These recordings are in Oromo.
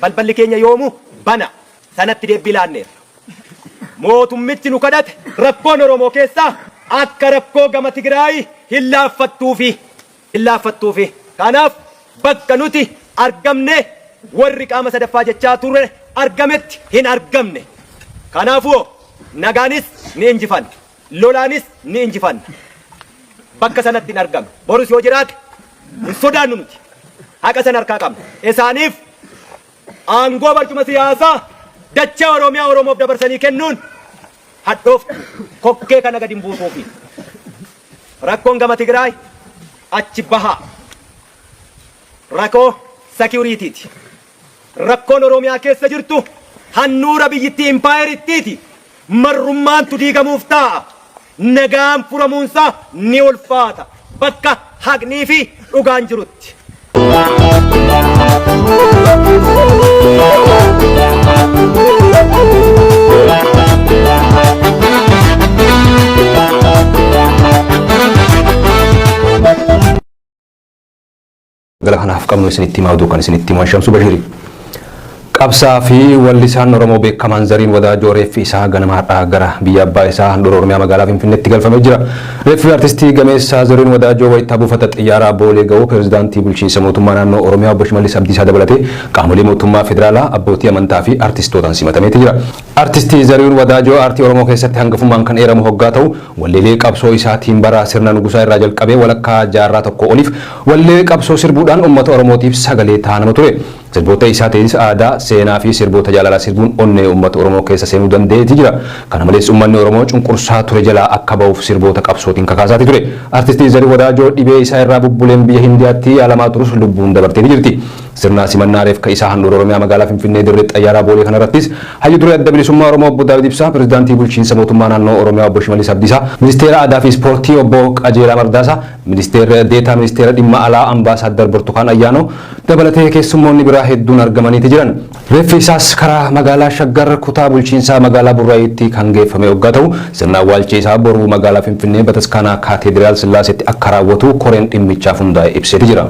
Balballi keenya yoomuu bana. Sanatti deebbii laanneerra. Mootummichi nu kadhate rakkoon Oromoo keessaa akka rakkoo gama Tigraayi hin laaffattuufi. Hin laaffattuufi. Kanaaf bakka nuti argamne warri qaama sadaffaa jechaa turre argametti hin argamne. Kanaafuu nagaanis ni injifanna. Lolaanis ni injifanna. Bakka sanatti hin argamne. Borus yoo jiraate hin sodaannu nuti. Haqa sana harkaa qabna. Isaaniif aangoo barcuma siyaasaa dachee Oromiyaa Oromoof dabarsanii kennuun hadhooftu kokkee kana gadi hin buusuufi. Rakkoon gama Tigraay achi bahaa. Rakkoo security'ti. Rakkoon Oromiyaa keessa jirtu handhuura biyyittii impaayerittiiti. Marrummaantu diigamuuf taa'a. Nagaan furamuunsaa ni ulfaata. Bakka haqnii fi dhugaan jirutti. Gala kanaaf qabnu isinitti himaa, oduu kan isinitti himu Shamsu Bashirii. Qabsaa fi wallisaan Oromoo beekamaan Zariin Wadaajoo reeffi isaa ganama har'aa gara biyya abbaa isaa handhuura Oromiyaa magaalaa Finfinneetti galfamee jira. Reeffi artistii gameessaa Zariin Wadaajoo wayitaa buufata xiyyaaraa Boolee ga'u pirezidaantii bulchiinsa mootummaa naannoo Oromiyaa obbo Shimallis Abdiisaa dabalatee qaamolee mootummaa federaalaa, abbootii amantaa fi artistootaan simatameeti jira. Artistii Zariin Wadaajoo aartii Oromoo keessatti hangafummaan kan eeramu hoggaa ta'u, walleelee qabsoo isaatiin bara sirna nugusaa irraa jalqabee walakkaa jaarraa tokko oliif wallee qabsoo sirbuudhaan uummata Oromootiif sagalee ta'aa nama ture. Sirboota isaatiinis aadaa, seenaa fi sirboota jaalalaa sirbuun onnee uummata Oromoo keessa seenuu danda'eeti jira. Kana malees uummanni Oromoo cunqursaa ture jalaa akka ba'uuf sirboota qabsootiin kakaasaati ture. Artistii Zariin Wadaajoo dhibee isaa irraa bubbuleen biyya Hindiyaatti yaalamaa turus lubbuun dabarteeti jirti. Sirna simannaa reefka isaa handhuura Oromiyaa magaalaa Finfinnee dirree xayyaaraa Boolee kanarrattis hayyu duree Adda Bilisummaa Oromoo obbo Daawit Ibsaa, pirezidaantii bulchiinsa mootummaa naannoo Oromiyaa obbo Shimallis Abdiisaa, ministeera aadaa fi ispoortii obbo Qajeelaa Mardaasaa, ministeera deetaa ministeera dhimma alaa Ambaasaaddar Burtukaan Ayyaanoo dabalatee keessummoonni biraa hedduun argamaniiti jiran. Reeffi isaas karaa magaalaa Shaggar kutaa bulchiinsaa magaalaa Burraayitti kan geeffame hoggaa ta'u, sirna awwaalcha isaa boruu magaalaa Finfinnee Bataskaanaa Kaateediraal Sillaaseetti akka raawwatu koreen dhimmichaaf hundaa'e ibseeti jira.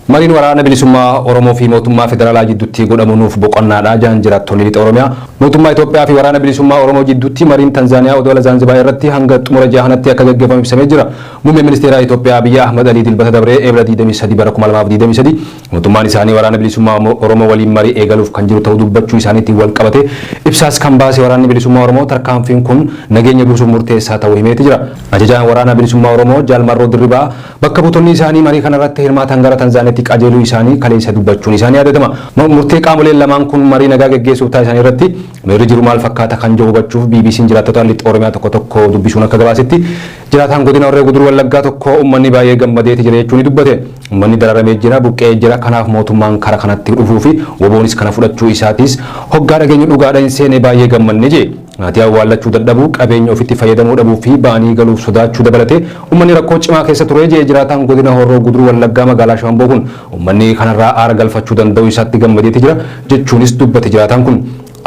Mariin waraana bilisummaa Oromoo fi mootummaa federaalaa jidduutti godhamu nuuf boqonnaadha jedhan jiraattonni lixa Oromiyaa. Mootummaa Itoophiyaa fi waraana bilisummaa Oromoo jidduutti mariin Tanzaaniyaa odola Zaanzibaar irratti hanga xumura ji'a kanatti akka gaggeeffamu ibsamee jira. Muummeen ministeeraa Itoophiyaa Abiyyi Ahmad Alii Dilbata dabree Eebla 23 bara 2023 mootummaan isaanii waraana bilisummaa Oromoo waliin marii eegaluuf kan jiru ta'uu dubbachuu isaaniitiin wal qabate ibsaas kan baase waraanni bilisummaa Oromoo tarkaanfiin kun nageenya buusuuf murteessaa ta'uu himeeti jira. Ajajaan waraana bilisummaa Oromoo Jaal Marroo Dirribaa bakka buutonni isaanii marii kanarratti hirmaatan gara Tanzaaniyaatti qajeeluu isaanii kaleessa dubbachuun isaanii yaadatama. Murtee qaamoleen lamaan kun marii nagaa geggeessuuf taasisan irratti miirri jiru maal fakkaata kan jiru hubachuuf BBC'n jiraattota lixa Oromiyaa tokko tokko dubbisuun akka gabaasetti, jiraataan godina Horree Guduruu Wallaggaa tokko uummanni baay'ee gammadeeti jira jechuun ni dubbate. Uummanni dararamee jira, buqqee jira, kanaaf mootummaan kara kanatti dhufuu fi WBOnis kana fudhachuu isaatis hoggaa dhageenyu dhugaadha hin seene baay'ee gammanne jee. Maatii awwaallachuu dadhabuu, qabeenya ofitti fayyadamuu dhabuu fi ba'anii galuuf sodaachuu dabalatee uummanni rakkoo cimaa keessa ture jee jiraataan godina Horroo Guduruu Wallaggaa magaalaa Shaamboo kun uummanni kanarraa aara galfachuu danda'uu isaatti gammadeeti jira jechuunis dubbate jiraataan kun.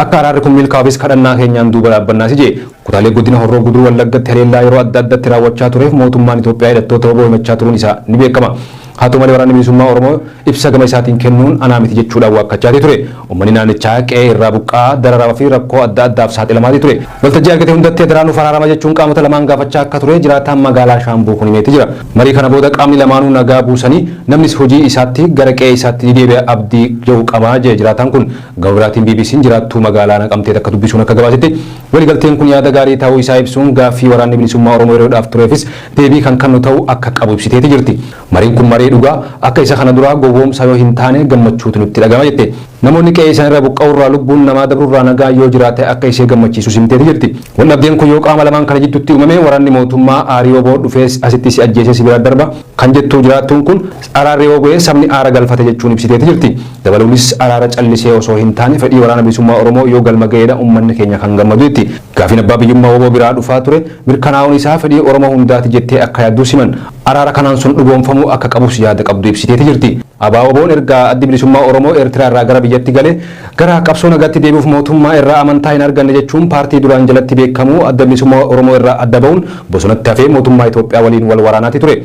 Akka araarri kun milkaa'uufis kadhannaa keenyaan duuba dhaabbannaasi jee. Kutaalee godina Horroo Guduruu Wallaggatti haleellaa yeroo adda addatti raawwachaa tureef mootummaan Itoophiyaa hidhattoota WBO himachaa turuun isaa ni beekama. Haa ta'u malee waraanni bilisummaa Oromoo ibsa gama isaatiin kennuun anaa miti jechuudhaan waakkachaati ture. Uummanni naannichaa qe'ee irraa buqqa'aa, dararamaa fi rakkoo adda addaaf saaxilamaati ture. Waltajjii argate hundatti adaraa nuuf araarama jechuun qaamota lamaan gaafachaa akka ture jiraataan magaalaa Shaambuu kun himeeti jira. Marii kana booda qaamni lamaanuu nagaa buusanii namnis hojii isaatti gara qe'ee isaatti ni deebi'a abdii jedhu qabaa jee jiraataan kun. Gama biraatiin BBC'n jiraattuu magaalaa Naqamtee takka dubbisuun akka gabaasetti, waliigalteen kun yaada gaarii ta'uu isaa ibsuun gaaffii waraanni bilisummaa Oromoo yeroodhaaf tureefis deebii kan kennu ta'uu akka qabu ibsiteeti jirti. Mariin kun marii dhugaa akka isa kana duraa gowwoomsaa yoo hin taane gammachuutu nutti dhagama jette. Namoonni qe'ee isaanirraa buqqa'uurraa lubbuun namaa dabruurraa nagaan yoo jiraate akka ishee gammachiisus himteeti jirti. Waldhabdeen kun yoo qaama lamaan kana jidduutti uumame waraanni mootummaa aarii WBO dhufee asitti si ajjeesee si bira darba kan jettu jiraattuun kun, araarri yoo bu'e sabni aara galfate jechuun ibsiteeti jirti. Dabaluunis araara callisee osoo hin taane fedhii waraana bilisummaa Oromoo yoo galma ga'eedha uummanni keenya kan gammadu jetti. Gaafiin abbaa biyyummaa WBO biraa dhufaa ture mirkanaa'uun isaa fedhii Oromoo hundaati jettee akka yaaddus himan. Araara kanaan sun dhugoomfamuu akka qabus yaada qabdu ibsiteeti jirti. ABO-WBOn erga Addi Bilisummaa Oromoo Eertiraa irraa gara biyyatti galee gara qabsoo nagaatti deebi'uuf mootummaa irraa amantaa hin arganne jechuun paartii duraan jalatti beekamu Adda Bilisummaa Oromoo irraa adda ba'uun bosonatti hafee mootummaa Itoophiyaa waliin wal waraanaati ture.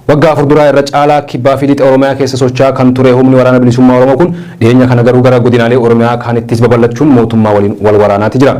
Waggaa 4 duraa irra caalaa kibbaa fi lixa Oromiyaa keessa socho'aa kan ture humni Waraana Bilisummaa Oromoo kun dhiyeenya kana garuu gara godinaalee Oromiyaa kaanittis babal'achuun mootummaa waliin wal waraanaati jira.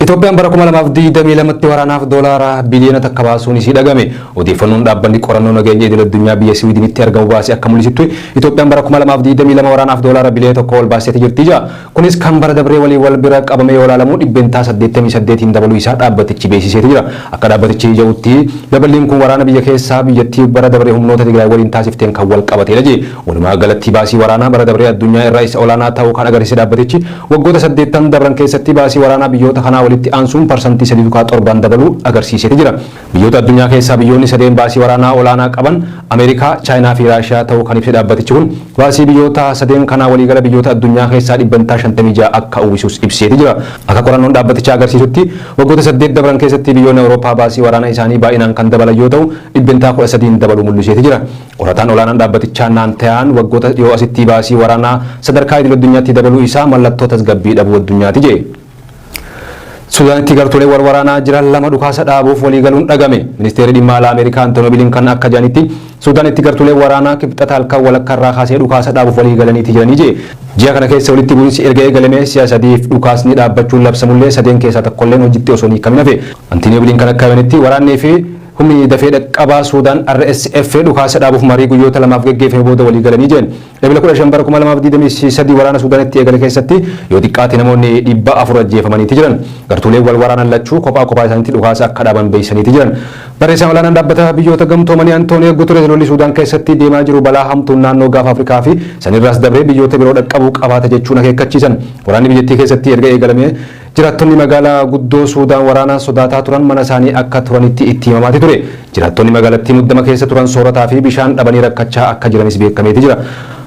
Itoophiyaan bara 2022tti waraanaaf doolaara biliyoona 1 baasuun isii dhagame. Odeeffannoon dhaabbanni qorannoo nageenya idil addunyaa biyya Siwiidinitti argamu baase akka mul'isutti Itoophiyaan bara 2022 waraanaaf doolaara biliyoona 1 ol baasteeti jirti jedha. Kunis kan bara dabree waliin wal bira qabamee yoo ilaalamu 88%n dabaluu isaa dhaabbatichi beeksiseeti jira. Akka dhaabbatichi jedhutti daballiin kun waraana biyya keessaa biyyattii bara dabree humnoota Tigraay waliin taasifteen kan wal qabateedha jedhe. Walumaa galatti baasii waraanaa bara dabree addunyaa irraa isa olaanaa ta'uu kan agarsiise dhaabbatichi waggoota saddeettan dabran keessatti baasii waraanaa biyyoota kanaa walitti aansuun parsantii 3.7n dabaluu agarsiiseeti jira. Biyyoota addunyaa keessaa biyyoonni sadeen baasii waraanaa olaanaa qaban Ameerikaa, Chaayinaa fi Raashiyaa ta'uu kan ibse dhaabbatichi kun, baasii biyyoota sadeen kanaa waliigala biyyoota addunyaa keessaa dhibbantaa 56 akka uwwisus ibseeti jira. Akka qorannoon dhaabbatichaa agarsiisutti waggoota saddeet dabran keessatti biyyoonni Awurooppaa baasii waraana isaanii baay'inaan kan dabalan yoo ta'u, dhibbentaa 13n dabaluu mul'iseeti jira. Qorataan olaanaan dhaabbatichaa Naan Tayaan waggoota dhiyoo asitti baasii waraanaa sadarkaa idil-addunyaatti dabaluu isaa mallattoo tasgabbii dhabuu addunyaati jedhe. Sudaanitti gartuuleen wal waraanaa jiran lama dhukaasa dhaabuuf waliigaluun dhagame. Ministeerri Dhimma Alaa Ameerikaa Antonoo Bilinkan akka jedhanitti Sudaanitti gartuuleen waraanaa Kibxata halkan walakkarraa kaasee dhukaasa dhaabuuf waliigalaniiti jiranii jedhe. Ji'a kana keessa walitti bu'insi erga eegalamee si'a sadiif dhukaasni dhaabbachuun labsamullee sadeen keessaa tokkolleen hojitti osoo hin hiikamin hafe. Antoniyoo Bilinkan akka himanitti waraannii fi Humni dafee dhaqqabaa Suudaan, RSF, dhukaasa dhaabuuf marii guyyoota lamaaf geggeeffame booda walii galanii jiran. Ebla 15 bara 2023 waraana Suudaanitti eegale keessatti yoo xiqqaate namoonni 400 ajjeefamaniiti jiran. Gartuuleen wal waraanan lachuu kophaa kophaa isaaniitti dhukaasa akka dhaaban beeksisaniiti jiran. Barreessaan olaanaan dhaabbata biyyoota gamtoomanii Antooniyoo Gutereez lolli Suudaan keessatti deemaa jiru balaa hamtuun naannoo gaafa Afrikaa fi sanirraas dabree biyyoota biroo dhaqqabuu qabaata jechuun akeekkachiisan. Waraanni biyyattii keessatti erga eegalamee Jiraattonni magaalaa guddoo Suudaan waraana sodaataa turan mana isaanii akka turanitti itti himamaati ture. Jiraattonni magaalattii muddama keessa turan soorataa fi bishaan dhabanii rakkachaa akka jiranis beekameeti jira.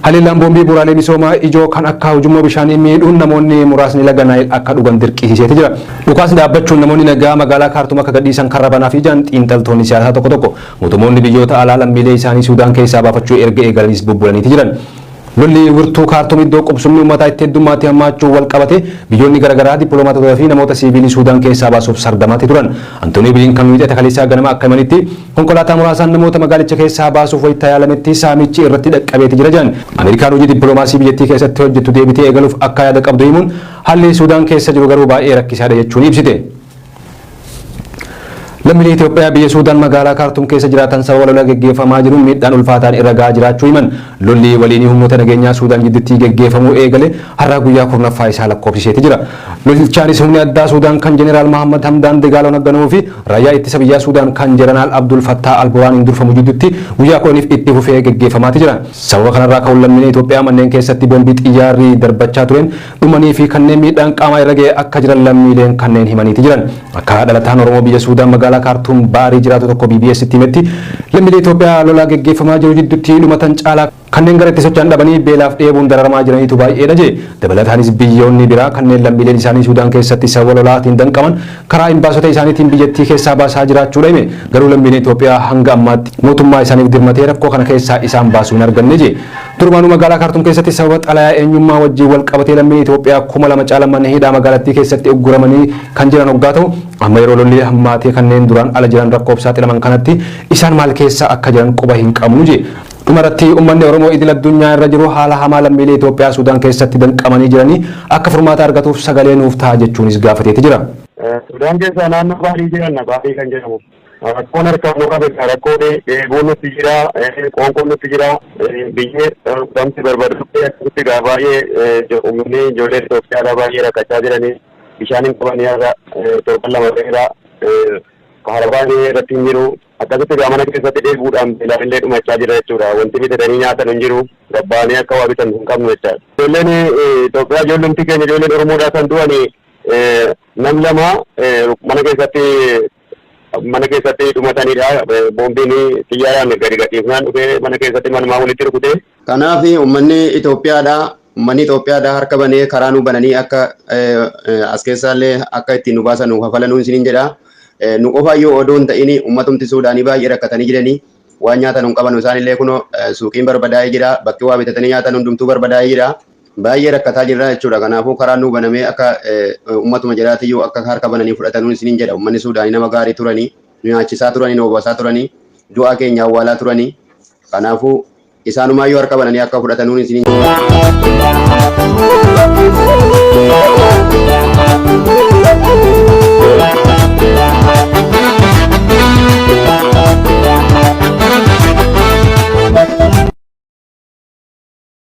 Haleellaan boombii bu'uuraalee misoomaa ijoo kan akka ujummoo bishaanii miidhuun namoonni muraasni laga Naayil akka dhugan dirqisiiseeti jira. Dhukaasni dhaabbachuun namoonni nagaa magaalaa Kaartum akka gadhiisan karra banaafii jedhan xiinxaltoonni siyaasaa tokko tokko. Mootummoonni biyyoota alaa lammiilee isaanii Suudaan keessaa baafachuu erga eegalaniis bubbulaniiti jiran. Lolli wirtuu Kaartum iddoo qubsumni uummataa itti heddummaate hammaachuun wal qabatee biyyoonni garagaraa dippiloomaatota fi namoota siiviilii Suudaan keessaa baasuuf sardamaatti turan. Antooniyoo Bilinkan Wiixata kaleessaa ganama akka himanitti konkolaataa muraasaan namoota magaalicha keessaa baasuuf wayita yaalametti saamichi irratti dhaqqabeeti jira jedhan. Ameerikaan hojii dippiloomaasii biyyattii keessatti hojjettu deebitee eegaluuf akka yaada qabdu himuun haalli Suudaan keessa jiru garuu baay'ee rakkisaadha jechuun ibsite. Lammiilee Itoophiyaa biyya Suudaan magaalaa Kaartum keessa jiraatan sababa lola geggeeffamaa jiruun miidhaan ulfaataan irra gahaa jiraachuu himan. Lolli waliinii humnoota nageenyaa Suudaan jidduutti geggeeffamuu eegale har'a guyyaa 10ffaa isaa lakkoofsiseeti jira. Lolichaanis humni addaa Suudaan kan Jeneraal Mahammad Hamdaan Degaaloon hogganamuu fi raayyaa ittisa biyyaa Suudaan kan Jeneraal Abdul Fattaah Al-Buraaniin durfamu jidduutti guyyaa 10f itti fufee geggeeffamaati jira. Sababa kanarraa ka'uun lammiilee Itoophiyaa manneen keessatti boombii xiyyaarri darbachaa tureen dhumanii fi kanneen miidhaan qaamaa irra ga'e akka jiran lammiileen kanneen himaniiti jiran. Akka dhalataan Oromoo biyya Suudaan magaalaa Kaartuum Baarii jiraatu tokko BBStti himetti, lammiilee Itoophiyaa lola geggeeffamaa jiru jidduutti dhumatan caalaa kanneen gara itti socho'an dhabanii beelaaf dheebuun dararamaa jiraniitu baay'eedha jedhe. Dabalataanis biyyoonni biraa kanneen lammiileen isaanii Suudaan keessatti sababa lolaatiin danqaman karaa imbaasota isaaniitiin biyyattii keessaa baasaa jiraachuudha hime. Garuu lammiileen Itoophiyaa hanga ammaatti mootummaa isaaniif dirmatee rakkoo kana keessaa isaan baasu hin arganne jedhe. Durumaanuu magaalaa Kaartum keessatti sababa xalayaa eenyummaa wajjin wal qabatee lammiilee Itoophiyaa 2000 caalan mana hidhaa magaalattii keessatti ugguramanii kan jiran hoggaa ta'u, amma yeroo lolli hammaatee kanneen duraan ala jiran rakkoof saaxilaman kanatti isaan maal keessa akka jiran quba hin qabnu jedhe. Dhuma irratti uummanni Oromoo idil addunyaa irra jiru haala hamaa lammiilee Itoophiyaa Suudaan keessatti danqamanii jiranii akka furmaata argatuuf sagalee nuuf ta'a jechuunis gaafateeti jira. Sudaan keessaa naannoo Baarii jiranna Baarii kan jedhamu. Rakkoon harkaan nu qabe rakkoon dheebuun nutti jira, qoonqoon nutti jira, biyyee wanti barbaadamte akkasitti gaa baay'ee uummanni ijoolleen Itoophiyaadhaa baay'ee rakkachaa jiranii bishaan hin qabanii har'a torban lama ta'eera kaarabaan irratti hin jiru akkasitti gaa mana keessatti dheebuudhaan beelaan illee dhumachaa jira jechuudha wanti bitatanii nyaatan hin jiru gabbaanii akka waa bitan hin qabnu jechaadha. Ijoolleen Itoophiyaa ijoolleen keenya ijoolleen Oromoodhaa kan du'anii nam lama mana keessatti mana keessatti dhumatanidha. Boombiin xiyyaaraan gadi gadhiifnaan dhufee mana keessatti manumaa walitti rukute. Kanaaf uummanni Itoophiyaadha uummanni Itoophiyaadha harka banee karaa nu bananii akka as keessaallee akka ittiin nu baasan nu kafalanuu isiniin jedha. Nu qofaayyuu odoo hin ta'in uummatumti Suudaanii baay'ee rakkatanii jiranii waan nyaatan hin qaban isaanillee kunoo suuqiin barbadaa'ee jira bakki waa bitatanii nyaatan hundumtuu barbadaa'ee jira. Baay'ee rakkataa jirra jechuudha. Kanaafuu karaan nuu banamee akka uummatuma jiraatiyyuu akka harka bananii fudhatanuun isiniin jedha. Uummanni Suudaanii nama gaarii turanii. Nu nyaachisaa turanii, nu obaasaa turanii, du'a keenya awwaalaa turanii. Kanaafuu isaanumaayyuu harka bananii akka fudhatanuun isiniin.